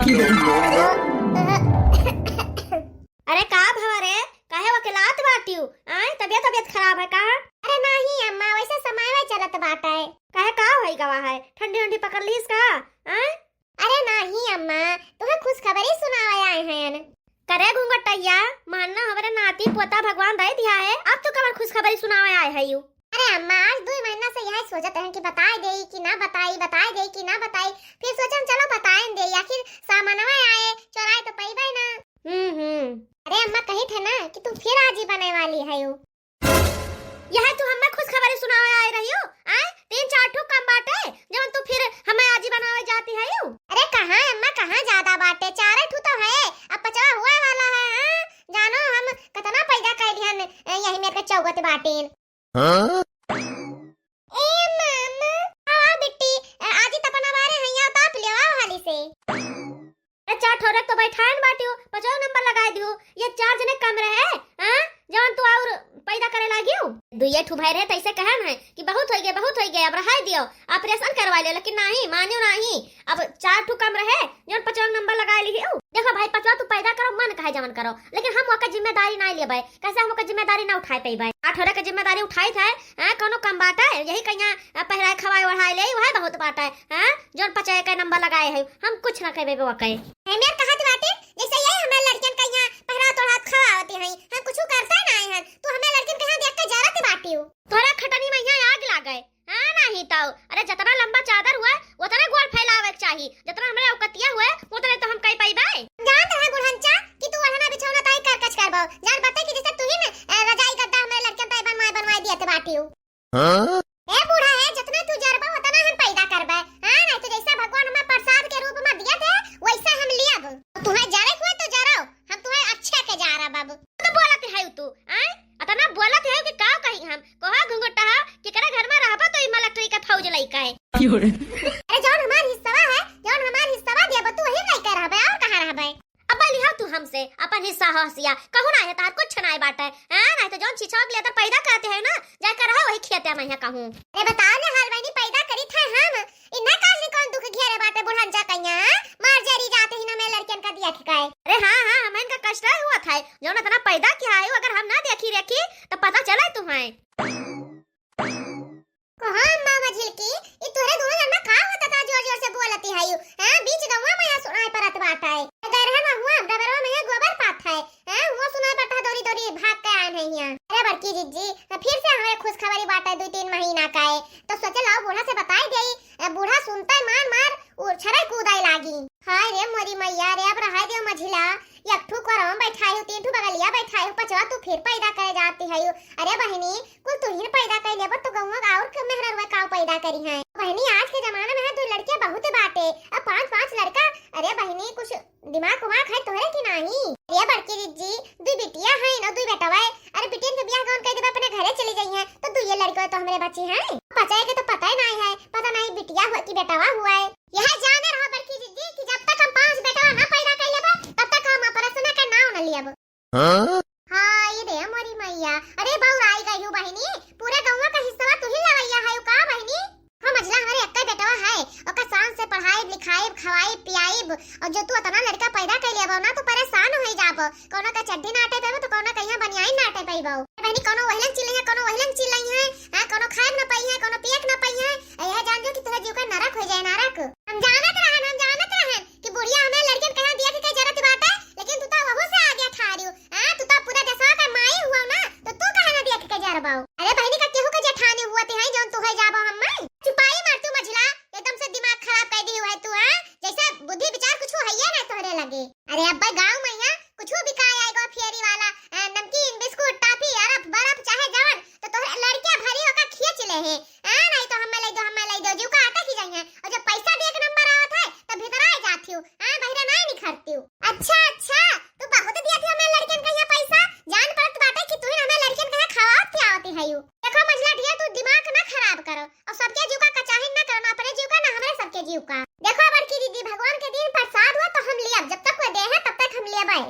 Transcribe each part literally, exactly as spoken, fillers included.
अरे का भवा रे, काहे वकेलात बाटिउ? आय, तबियत, तबियत खराब है का? अरे नाही अम्मा, वैसे समयवा चलत बाटे। काहे, का होई गवा है? ठंडी उंडी पकड़ लीस का? आय? अरे नाही अम्मा, तुहे खुशखबरी सुनावे आए हैं। करे घूंघटैया, मानना हमरे नाती पोता भगवान दे दिया है, अब तू कवन खुशखबरी सुनावे आए है यू? अरे अम्मा, आज दुई महीना से यही सोचत हैं कि बताए देई कि ना बताई, बताए देई कि ना बताई। फिर सोचन चलो बताएन देई, आखिर सामानवा आए, चोराए तो पइबे ना। हम्म, हम्म। अरे अम्मा, कही थे ना कि तुम फिर आजी बने वाली है यू। यह तू हमें खुशखबरी सुनावे आए रही हो? आए, तीन चार ठो कम बाटे, जवन तू फिर हमें आजी बनावे जाती है यू। अरे कहाँ अम्मा, कहाँ ज्यादा बाटे, चार ठो तो है, अब पचवा हुए वाला है। हाँ, जानो हम कितना पैदा कर लिहन, ए, यही मेरे के चौगत बाटेन। हाँ? ए मामा, आओ, आओ बिट्टी, ए, आजी तपना बारे हैं, आओ ताप लियो, आओ हाली से। ए, चार ठो रख तो बैठान बाटियो, पचवा नंबर लगाए दियो, ये चार जने कम रहे, हाँ? जवन तू और पैदा करे लागियो। दुइये ठो भय रहे, तैसे कहन है कि बहुत होई गए, बहुत होई गए, अब रहाई दियो, ऑपरेशन करवा लियो, लेकिन नाही, मानियो नाही। अब चार ठो कम रहे, जौन पचवा नंबर लगाए लिही उ। देखो भाई, पचवा तू पैदा करो, मन कहे जवन करो, लेकिन हम ओकर जिम्मेदारी नाई लेबै। कैसे हम ओकर जिम्मेदारी ना उठाए पइबै? आठ होरे के जिम्मेदारी उठाई थे, हैं? कौनो कम बात है? यही कहिया, अ, पहिराए, खवाए, ओढ़ाए ले, वही बहुत बात है, हैं? जौन पचवा के नंबर लगाए है, हम कुछ ना कहबे ओके। हमें कहत बाटे, जैसे यही हमें लड़कियन कहिया पहिरात ओढ़ात खवावती हैं, हम कुछ करते नाई हैं, तू हमें लड़कियन कहिया देख के जरत बाटियो। तोरा खटनी में यहाँ आग लागे। हाँ, नाही तउ। अरे, जतना लंबा चादर हुए, उतने गोल फैलावे के चाही। जतना हमरे औकतिया हुए, उतने तो हम कई पाइबे। जानत रहा बुढ़नचा कि तू ओढ़ना बिछौना ताई कर कच करबो। जान बते कि जैसे तू ही न, ए, रजाई गद्दा हमरे लड़कन ताई बनवाए, बनवाए दिए थे बाटियो। हाँ? ए बूढ़ा है, जतना तू जरबो, उतना हम पैदा करबे। हाँ, नाही तो जैसा भगवान हमें प्रसाद के रूप में दिए थे, वैसा हम लियब। तुम्हें जरे हुए तो जरो, हम तुम्हें अच्छे के जा रहा बाबू। तो बोलत है तू, आय? अतना बोलत है कि का कही हम? कहा घुंघटा, केकरा घर में रहबा तो ई मलटरी का फौज लइका है। क्यों रे? अरे जौन हमार हिस्सा है, जौन हमार हिस्सा देबो तू वही लइका रहबे, और कहाँ रहबे? अब लिहा तू हमसे अपन हिस्सा हसिया, कहू ना है तार कुछ नाय बाटे, हाँ? नाही तो जौन छिछोक लेतर पैदा करते है ना, जाकर रहो वही खेते में है कहूँ। अरे बताओ ने हाल बहनी, पैदा करी थे हम, इन्ना काज ने कौन दुख घेरे बाटे बुढ़न जा कहिया, हाँ? मार जरी जाते ही ना मैं लड़कियन का दिया ठिकाए। अरे हाँ, हाँ, हमें इनका कष्ट हुआ था, जौन इतना पैदा किया है, अगर हम ना देखी रेखी, तो पता चले तुम्हें। कहाँ अम्मा मझिलकी, ई तोहरे दोनों जन में का होता था, जोर जोर से बोलती है यू? हाँ, बीच गौवा में यहाँ सुनाई परत बात है। अगर है ना हुआ, डबरवा में यहाँ गोबर पात है। हाँ, हुआ सुनाई परत है, दौरी दौरी भाग के आए हैं यहाँ। अरे बड़की जिज्जी, फिर से हमारे खुशखबरी बात है, दो तीन महीना का है। तो सोचे लाओ बूढ़ा से बताई देई, ए, बूढ़ा सुनते मार मार उछरे कूदे लागी। हाय रे मोरी मैया रे, अब रहाई दियो मझिला, एक ठू कोरवा में बैठाई हो, तीन ठू बगलिया बैठाई हो, पचवा तू फिर पैदा करे जाती है यू। अरे बहिनी, कुल तू ही न पैदा कर लेबो, तो गौवा का और के मेहररुआ का पैदा करी है? बहिनी, आज के जमाना में है दो लड़कियां बहुत बाटे, अब पांच पांच लड़का। अरे बहिनी, कुछ दिमाग उमाग है तोहरे की नाही? अरे बड़की जिज्जी, दो बिटिया है ना, दो बेटवा है। अरे बिटियन के बियाह गौन कर देबे, अपने घरे चली जाई है, तो दो ये लड़के तो हमरे बची हैं। पचाए के तो पता ही नाही है, पता नाही बिटिया हुआ कि बेटवा हुआ है। यह जाने रहो बड़की जिज्जी कि जब तक हम पांच बेटवा ना पैदा कर लेबे, तब तक हम ऑपरेशन के नाव न लेबे। हाँ? हाय रे मोरी मैया, अरे बउराई गई हूँ बहिनी, पूरे गौवा का हिस्सा तू ही लवैया है का बहिनी? हम मझला हमारे एक्के बेटवा है, ओकर शान से पढ़ाई लिखाई खवाई पियाई, और जो तू इतना लड़का पैदा कर लेबो ना तो परेशान हो जाबो, कोनो का चड्डी नाटे पेबो तो कोनो का यहाँ बनियाई नाटे पेबो। बहिनी कोनो वहलन चिल्लई है, कोनो वहलन चिल्लई है, हाँ कोनो खाए न पाई है, कोनो पिए न पाई है, यह जान जो कि तोहरा जीव का नरक हो जाए नरक। हम जानत रहन, हम जानत रहन कि बुढ़िया हमें लड़कियन कहाँ देख के जरत बाटे, लेकिन तू तो वहू से आगे ठारियो। हाँ, तू तो पूरा देशवा का माई हुआ ना, तो तू काहे ना देख के जरबाओ? अरे बहिनी का केहू का जेठानी हुआ ते हैं जौन तू है जाबो हम माई? चुपाई मार तू मझला, एकदम से दिमाग खराब कर दी हुआ है तू, हाँ? जैसे बुद्धि विचार कुछ है ये ना तोहरे लगे। अरे अब्बा गाँव में यहाँ कुछ बिकाए आएगा फेरी वाला, अ, नमकीन, बिस्कुट, टॉफी, अरफ, बर्फ चाहे जवन, तो तोहरे लड़कियां भरी होकर खींच ले हैं। हाँ, नहीं तो हमें ले दो, हमें ले दो, जीव का आटा खी जाइए। और जब पैसा दिए के नंबर आवत है, तो भीतर आ जाती हूँ। हाँ, बहिरा नहीं निखरती हूँ। अच्छा, अच्छा, तू बहुत दिया थी हमें लड़कियन का यहाँ पैसा। जान पड़त बाटे कि तू ही हमें लड़कियन का यहाँ खवावत पियावती है यू। देखो मझला ढिया, तू दिमाग ना खराब करो। और सबके जीव का कचाहिन ना करो, ना अपने जीव का, ना हमारे सबके जीव का। देखो बड़की दीदी, भगवान के दिन प्रसाद हुआ तो हम लियब, जब तक वो दे है तब तक हम लेबे।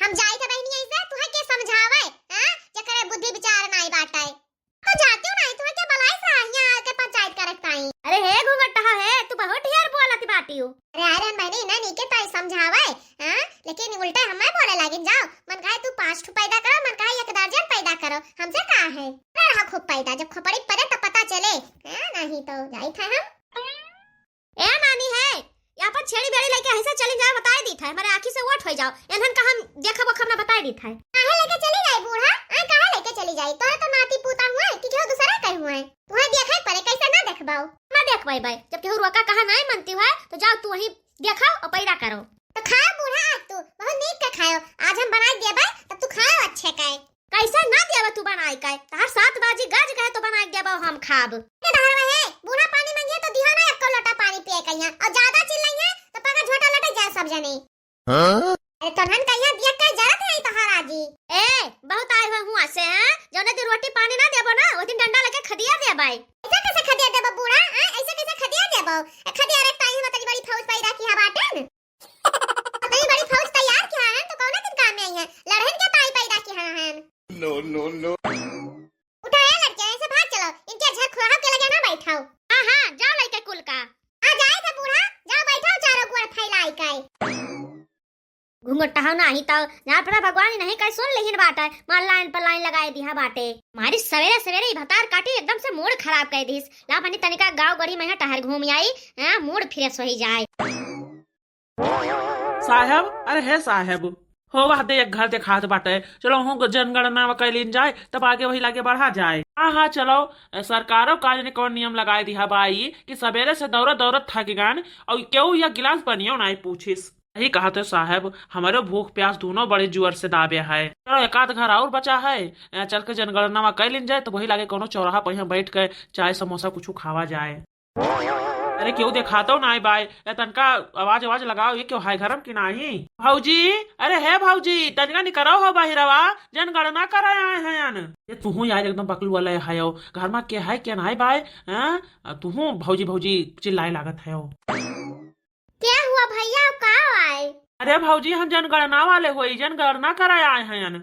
हम जाई थे बहिनी ऐसे, तुहे के समझावे, हाँ? जेकरे बुद्धि विचार नाई बाटे। तो जाती हूँ नहीं, तुहे के बलाई से यहाँ आके पंचायत करत ताई। अरे हे घूंघटहा हे, तू बहुत ढेर बोलत बाटी हो। अरे आयरन बहिनी, नहीं नीके ताई समझावा। कि उल्टे हमें बोले लागिन, जाओ, मन कहे तू पाँच ठो पैदा करो, मन कहे एक दर्जन पैदा करो, हमसे का है? अरे रहा खूब पैदा, जब खोपड़ी पड़े तब पता चले। हाँ, नहीं तो जाई था हम। ए नानी है, ये अपन छेड़ी बेड़ी लेके ऐसे चली जाओ, बताई दी था, हमारे आँखी से ओट हो जाओ, एनहन का हम देखब ओखब ना बताई दी था। काहे लेके चली जाई बूढ़ा? आय काहे लेके चली जाई? तोहरे तो नाती पूता हुआ है कि केहू दूसरा के हुआ है? तुम्हें देखे पड़े, कैसे ना देखबाओ? ना देख पाई बाई, जब केहू रोका कहा नहीं मानती हुआ है तो जाओ तू वहीं देखो और पैदा करो। तो खाओ बूढ़ा आज तू, बहुत नीक के खाओ, आज हम बनाई देबे तब तू खाओ अच्छे के। कैसे ना देबे तू बनाई के? तहार सात बाजी गज गए तो बनाई देबे हम खाब। के तहार है, बूढ़ा पानी मांगिए तो दिहो ना एको लोटा पानी पिए कहिया, और ज्यादा चिल्लाइए तो पगा झोटा लटक जाए सब जने। हाँ? अरे तोहन कहिया दिया के जरूरत है तहार आजी। ए, बहुत आए हुए हुआ से हैं, जौने दिन रोटी पानी ना देबो ना, वो दिन डंडा लेके खदिया देबे। ऐसे कैसे खदिया देबो बूढ़ा? हैं? ऐसे कैसे खदिया देबो? ए, खदिया रे ताई हम तनी बड़ी फौज पैदा की है बाटे न। तनी बड़ी फौज तैयार किया है तो कौने दिन काम में आई है? लड़हन के ताई पैदा किया है। No, no, no। उठो ए लड़के, ऐसे भाग चलो, इनके झर खुराहा के लगे ना बैठाओ। हाँ, हाँ, जाओ लड़के कुल का। आ जाए थे बूढ़ा, जाओ बैठाओ चारों गोड़ फैलाई के। घूंघट टहाओ नाही तो, जहाँ पर भगवान ही नहीं कहे सुन लेहिन बाटे, मार लाइन पर लाइन लगाए दिहा बाटे। मारी सवेरे सवेरे ही भतार काटी एकदम से मूड खराब कर दिस। ला बनी तनिका गाँव गढ़ी में यहाँ टहर घूम आई, हाँ, मूड फ्रेश हो ही जाए। साहेब, अरे हे साहेब, हो वह दे एक घर देखात बाटे, चलो हूँ जनगणना में कैलीन जाए, तब आगे वही लागे बढ़ा जाए। हाँ, हाँ, चलो, सरकारो का जाने कौन नियम लगाए दिहा बाई कि सवेरे से दौड़त दौड़त थक गन और केहू या गिलास पनियो नाई पूछिस। यही कहत है साहेब, हमारे भूख प्यास दोनों बड़े जोर से दाबे है। चलो एक आध घर और बचा है, यहाँ चल के जनगणना में कैलीन जाए, तो वही लागे कोनो चौराहा पर यहाँ बैठ के चाय समोसा कुछ खावा जाए। अरे केहू देखातो नाई बाय, ए तनका आवाज आवाज लगाओ, ये केहू है घरम की नाही? भौजी, अरे हे भौजी, तनका निकरो हो बाहिरवा, जनगणना करे आए हैं। ये तुहू यार एकदम बकलू वाला है हो, घर में के है के नाई बाय, हैं? तुहू भौजी भौजी चिल्लाए लागत है हो। क्या हुआ भैया, का आए? अरे भौजी, हम जनगणना वाले होई, जनगणना करे आए हैं।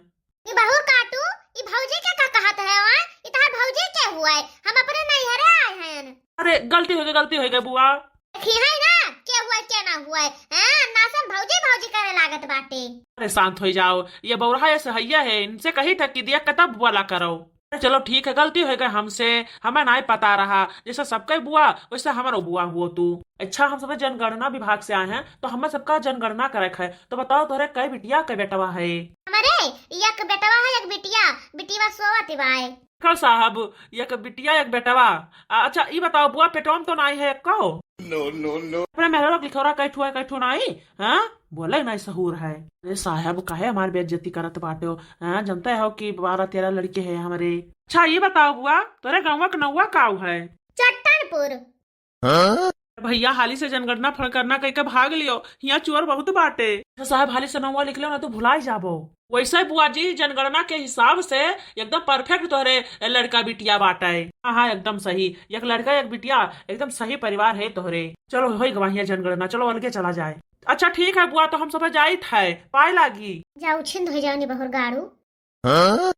ई बहुर काटू, ई भौजी के का कहत है, ओए? ई तहार भौजी के हुआ है? हम अपने नैहरे आए हैं। अरे, गलती हो गई, गलती हो गई बुआ। देखी है ना, के हुआ है, के ना हुआ है। हाँ, नासन भौजी, भौजी करे लागत बाटे। अरे, शांत हो जाओ, ये बौरहा ऐसे हैया है, इनसे कही था कि दिया कतब वाला करो। अरे, चलो ठीक है, गलती हो गई हमसे, हमें नहीं पता रहा, जैसे सबके बुआ, वैसे हमारो बुआ हुओ तू। अच्छा, हम सब जनगणना विभाग से आए हैं, तो हमें सबका जनगणना करे है। तो बताओ, तोहरे कै बिटिया, कै बेटवा है? हमारे एक बेटवा है, एक बिटिया, बिटिया सोवत बाय। कल साहब, एक बिटिया, एक बेटवा। आ, अच्छा, ई बताओ, बुआ पेटवा में तो नाई है एको? No, no, no। अपने मेहरवा के लिखौरा कै ठो है, कै ठो नाई? हाँ, बोले नाई सहूर है। अरे साहब, काहे हमार बेइज्जती करत बाटे हो? हाँ, जानते हो कि बारह तेरह लड़के हैं हमारे। अच्छा, ई बताओ बुआ, तोरे गाँव के नौवा काऊ है? चट्टनपुर। हाँ? भैया, हाली से जनगणना फणगणना कइके भाग लियो, हियाँ चोर बहुत बाटे। अच्छा साहब, हाली से नौवा लिख लो, ना तो भुलाई जाबो। वैसे बुआ जी, जनगणना के हिसाब से एकदम perfect तोहरे लड़का बिटिया बाटे। हाँ, हाँ, एकदम सही, एक लड़का एक बिटिया, एकदम सही परिवार है तोहरे। चलो, होई गवा हियाँ जनगणना, चलो अलगे चला जाए। अच्छा ठीक है बुआ, तो हम सब जाइत है, पाए लागी। जा उछिंद हो जाओ नी बहुर गाड़ू। हाँ?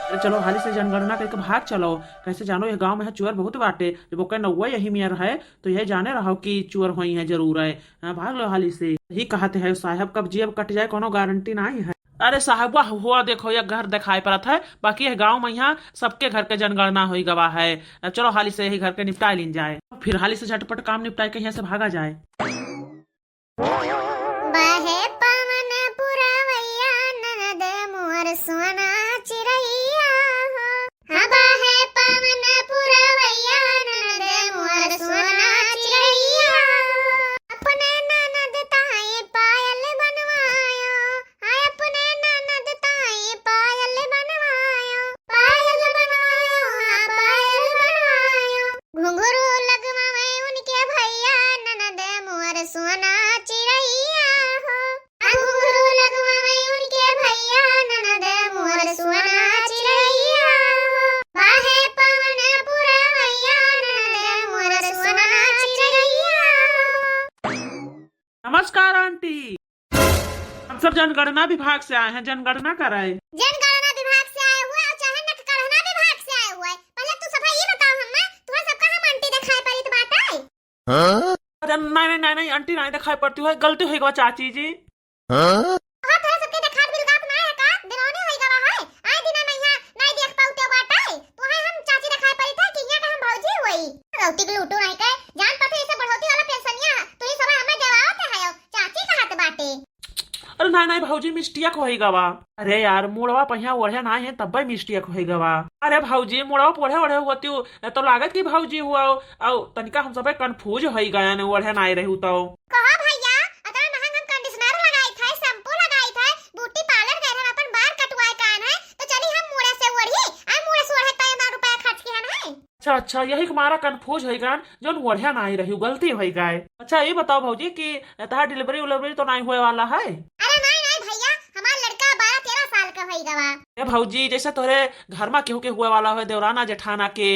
अरे चलो, हाली से जनगणना कइके भाग चलो। कैसे जानो, यह गाँव में है चोर बहुत बाटे। जब ओकर नौवा यही मेर है, तो यह जाने रहो कि चोर होई है जरूर है। हाँ, भाग लो हाली से। यही कहते हैं साहब, कब जेब कट जाए, कोनो गारंटी नाई है। अरे साहब, वाह, हुआ देखो, यह घर दिखाई पड़त है, बाकी यह गाँव में यहाँ सबके घर के जनगणना होई गवा है। अब चलो, हाली से यही घर के निपटाए लीन जाए, फिर हाली से झटपट काम निपटाए के यहाँ से भागा जाए। बहे पवन पुरवैया ननद मोर सोना चिरैया हो। हाँ, बहे पवन पुरवैया ननद मोर सोना चिरैया हो। अपने ननद ताई पायल बनवायो, हाँ, अपने ननद ताई पायल बनवायो, पायल बनवायो, हाँ, पायल बनवायो। घुंघरू लगवावे उनके भैया, ननद मोर सोना चिरैया हो। आ घुंघरू लगवावे उनके भैया, ननद मोर सोना चिरैया हो। बहे पवन पुरवैया, ननद मोर सोना चिरैया हो। नमस्कार आंटी। हम सब जनगणना विभाग से आए हैं, जनगणना कराए। जनगणना विभाग से आए हुए और चाहे नटगणना विभाग से आए हुए, पहले तू सब ये बताओ हमें, तुम्हें सबका हम आंटी दिखाई पड़त बाटे? हाँ? अरे नहीं, नहीं, नहीं, नहीं, आंटी नहीं दिखाई पड़ती है, गलती हो गई चाची जी। हाँ? तोहरा सबके देखात बिलगात नाय है का? दिनौनी होई गवा है। आए दिना में यहाँ नाय देख पाउते बाटे। तोहे हम चाची देखाए पड़ी था कि यहाँ का हम भौजी हुई। गलती के लूटू नहीं के। जान पड़ते इसे बढ़ोती वाला पेंशनिया। तू ही सब हमें देवावत है हो। चाची कहत बाटे। अरे नाय, नाय भौजी, mistake होई गवा। अरे यार, मुड़वा पहिया ओढ़े नाय है, तब्बे mistake होई गवा। अरे भौजी, मुड़वा ओढ़े ओढ़े होती हूँ, तो लागत कि भौजी हुआ हो। अउ तनिका हम सबे confuse होई गया ने, ओढ़े नाय रहू तो। कहो भैया, अतना महंग हम conditioner लगाई थे, shampoo लगाई थे, beauty parlour गए रहन, अपन बार कटवाए कान है, तो चली हम मुड़े से ओढ़ी, आ मुड़े से ओढ़े तो इतना रुपया खर्च किहन है। अच्छा, अच्छा, यही के मारा confuse होई गन, जौन ओढ़े नाई रही, गलती होई गए। अच्छा, ये बताओ भौजी कि तहार delivery उलेवरी तो नाई होए वाला है? अरे नाई, नाई भैया, हमार लड़का बारह तेरह साल का होई गवा। ए भौजी, जैसे तोरे घर में केहू के हुए वाला है, देवराना जेठाना के।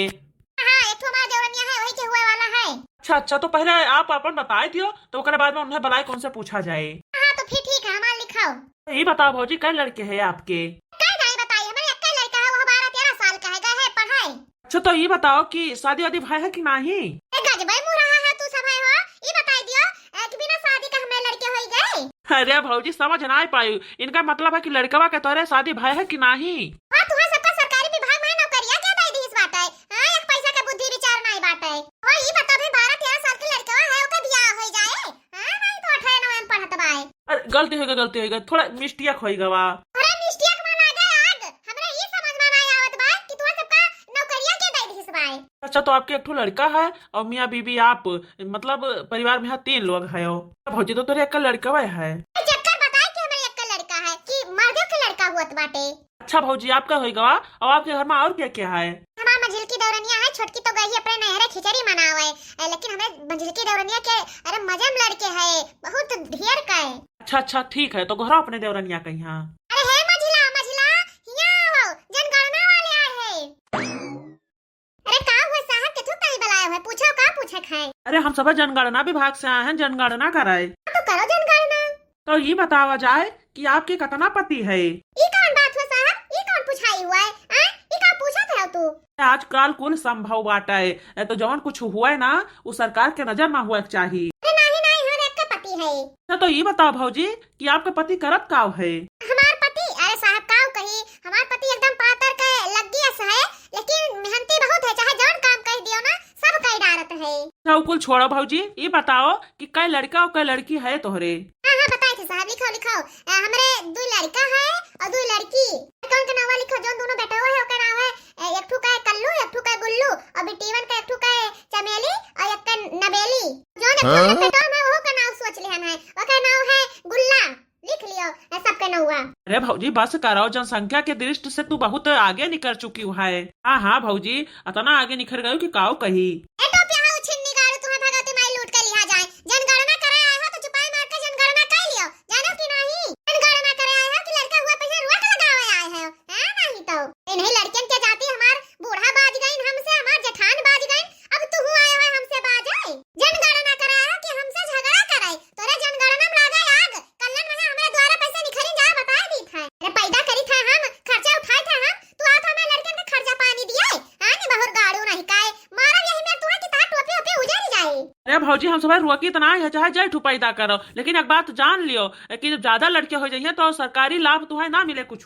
हाँ, एक ठो हमार देवरनिया है, वही के हुए वाला है। अच्छा, अच्छा, तो पहले आप अपन बताए दियो, तो ओकरे बाद में उन्हें बुलाए कौन से पूछा जाए। हाँ, तो फिर ठीक है, हमार लिखाओ। तो ये बताओ भौजी, कै लड़के हैं आपके? कै नाई बताई, हमारे एक लड़का है, वो बारह तेरह साल का है, गए है पढ़ाई। अच्छा, तो ये बताओ कि शादी वादी भय है कि नाही? ए, गजबे मुँह रहा है तू सब है हो, ये बताई दियो, ए, कि बिना शादी का हमें लड़के होई गए। अरे भौजी, समझ ना पाई, इनका मतलब है कि लड़कवा के तोरे शादी भय है कि नाही? हाँ, तुम्हारे सबका सरकारी विभाग में नौकरिया के दे दी इस बात है। हाँ, एक पैसा के बुद्धि विचार नहीं बात है। और ये बताओ, भी बारह तेरह साल के लड़कवा है, ओकर बियाह होई जाए? हाँ, नहीं तो अठारह नवे में पढ़त बाए। अरे, गलती होई गई, गलती होई गई, थोड़ा mistake होई गवा। अरे, mistake में लागे आग, हमरा ये समझ में नहीं आवत बा कि तोहरा सबका नौकरिया के दे दिस बाए। अच्छा, तो आपके एक ठो लड़का है और मियाँ बीबी आप, मतलब परिवार में यहाँ तीन लोग है हो। भौजी, तो तोरे एक लड़का है। ए, चक्कर बताए कि हमारे एक लड़का है कि मर्दों के लड़का हुआ बाटे। अच्छा भौजी, आपका होई गवा, अब आपके घर में और क्या क्या है? हमार मझिलकी दौरनिया है, छोटकी तो गई है अपने नहरे खिचड़ी मनावे, ए, लेकिन हमें मझिलकी दौरनिया के, अरे, मजे में लड़के है, बहुत ढेर का है। अच्छा, अच्छा, ठीक है, तो घोरा अपने देवरनिया के यहाँ। अरे हे मझिला, मझिला, हिया हो, जनगणना वाले आए हैं। अरे का हुआ साहब, केथू काहे बुलाए हुए? पूछो, का पूछे खाए? अरे हम सब जनगणना विभाग से आए हैं, जनगणना कराए। हाँ, तो करो जनगणना। तो ये बतावा जाए कि आपके कितना पति है? ई कौन बात हुआ साहब? ई कौन पूछाई हुआ है? आ? ई का पूछत है तू? आजकल कुल संभव बाटे, ए तो जवन कुछ हुआ है ना, वो सरकार के नजर में हुआ के चाही। अरे नाही, नाही, हमारे एक पति है। अच्छा, तो ये बताओ भौजी कि आपके पति करत काव है? हमार पति, अरे साहब, काव कही, हमार पति एकदम पातर के लग्गी अस है, लेकिन मेहनती बहुत है, चाहे जौन काम कह दियो ना, सब कह डारत है। अच्छा, वो कुल छोड़ो भौजी, ये बताओ कि कै लड़का और कै लड़की है तोहरे? हाँ, हाँ, बताए थे साहब, लिखो, लिखो। अ, हमरे दो लड़का है और दो लड़की। कौन के नावा लिखो, जौन दोनों बेटा है, ओकर नाव है, अ, एक ठू का है कल्लू, एक ठू का है गुल्लू, और बिटीवन का एक ठू का है चमेली और एक का नबेली। जौन एक ठू हाँ? के पेटवा में, ओहो का नाव सोच लेहन है, ओकर नाव है गुल्ला। लिख लियो, ए सबके नौवा। अरे भौजी, बस करो, जनसंख्या के दृष्टि से तू बहुत आगे निकर चुकी है। हाँ, हाँ भौजी, अतना आगे निकर गयो कि काऊ कही। ए टोपिया हो छिन्नी गाड़ू, तुम्हें भगवती माई लूट के लिहा जाए। जनगणना करे आए हो तो चुपाई मार के जनगणना कर लियो, जानो कि नहीं? जनगणना करे आए हो कि लड़का हुआ पहले रोट लगावे आए हो, हैं? नहीं तो। इन्हीं लड़कियन के जाति हमार बूढ़ा बाज गईन हमसे, हमार जेठान बाज गईन, अब तू आए हो हमसे बाजे। जनगणना करे आए हो कि हमसे झगड़ा करे? तोरे जनगणना में लागे आग, कल्लन महीना हमरे द्वारा पैसे निखरी जा, बताए दी था। अरे पैदा करी था हम, खर्चा उठाए था हम, तू आत हमें लड़कन के खर्चा पानी दिए। हाँ, नी बहुर गाड़ू नहीं काए, मारब यही में तुहा कि तार टोपी ओपी उजर जाए। अरे भौजी, हम सब रोकी तो ना है, चाहे जय ठू पैदा करो, लेकिन एक बात जान लियो कि जब ज्यादा लड़के हो जाइए तो सरकारी लाभ तुहे ना मिले कुछ।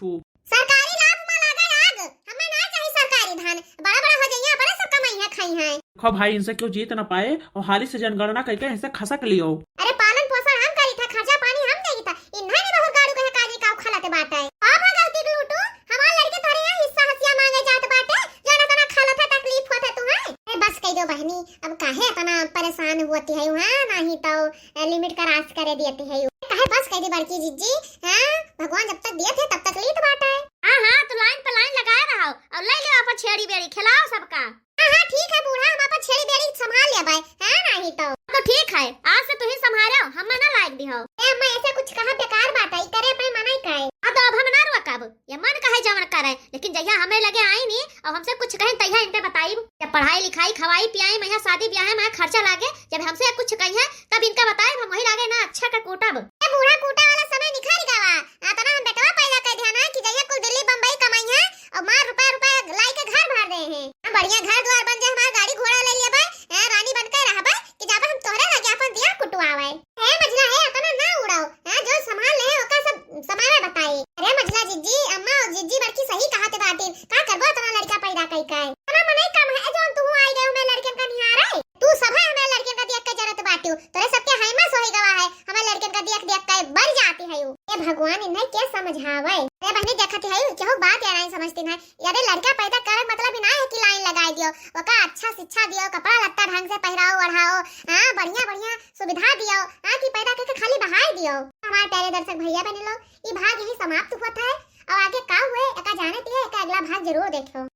सरकारी लाभ में लागे आग, हमें ना चाही सरकारी धन, बड़ा बड़ा हो जाइए, अपने सब कमाई है, खाई है। देखो भाई, इनसे क्यों जीत ना पाए और हाली से जनगणना करके इनसे खसक लियो। अरे पालन पोषण हम करी था, खर्चा पानी हम देगी था, इन्हें नहीं बहुत गाड़ू कहे काजी काऊ खलत बाटे। अब गलती के लूटू, हमार लड़के तोरे यहाँ हिस्सा हसिया मांगे जात बाटे, जाना तना खलत है, तकलीफ होत है तुम्हें। अरे बस कह दो बहनी, अब काहे इतना परेशान होती है वहाँ, नहीं तो ए, limit cross करे दिए थे, है। काहे बस कह दी बड़की जिज्जी? हाँ, भगवान जब तक दिए थे, तब तक लीत बाटे। हाँ, हाँ, तो line पे line लगाए रहो और ले लो अपन छेड़ी बेड़ी, खिलाओ सबका। हाँ, हाँ, ठीक है बूढ़ा, हम अपन छेड़ी बेड़ी संभाल लेबै, है नहीं तो। तो ठीक है, आज से तू ही संभालो, हम ना लायक दी हो। ए अम्मा, ऐसे कुछ कहा बेकार बात है, करे अपने मना ही काहे। हाँ, तो अब हम ना रोकब, ये मन कहे जवन करे, लेकिन जहिया हमें लगे आई नी और हमसे कुछ कहें तहिया इनके बताइब। जब पढ़ाई लिखाई, खवाई पियाई, मैं शादी ब्याह में खर्चा लागे, जब हमसे कुछ कही है तब इनका बताइब, हम वही लागे ना अच्छा का कूटब। ए बूढ़ा कूटा वाला समय निखर गवा, अतना हम बेटवा पैदा कर दिया ना कि जहिया कुल दिल्ली बम्बई कमाई है और मार रुपया रुपया लाई के घर भर दे हैं। हम बढ़िया घर द्वार बन जाए, हमार गाड़ी घोड़ा ले लेबै, हैं, रानी बन के रहबै कि जाबे हम तोहरे लगे अपन दिया कुटवावे। हे मझिला हे, अतना ना उड़ाओ, हैं, जो संभाल ले है, हाँ भाई, अरे बहनी देखत है, केहू बात या नहीं समझती है। अरे लड़का पैदा करे मतलब ही ना है कि लाइन लगाई दियो, ओका अच्छा शिक्षा दियो, कपड़ा लत्ता ढंग से पहराओ ओढ़ाओ, हाँ बढ़िया बढ़िया सुविधा दियो, हाँ कि पैदा करके खाली बहाई दियो। हमारे प्यारे दर्शक भैया बहन लोग, ये भाग यही समाप्त होता है। और आगे का हुए एका जाने दिए, एका अगला भाग जरूर देखो।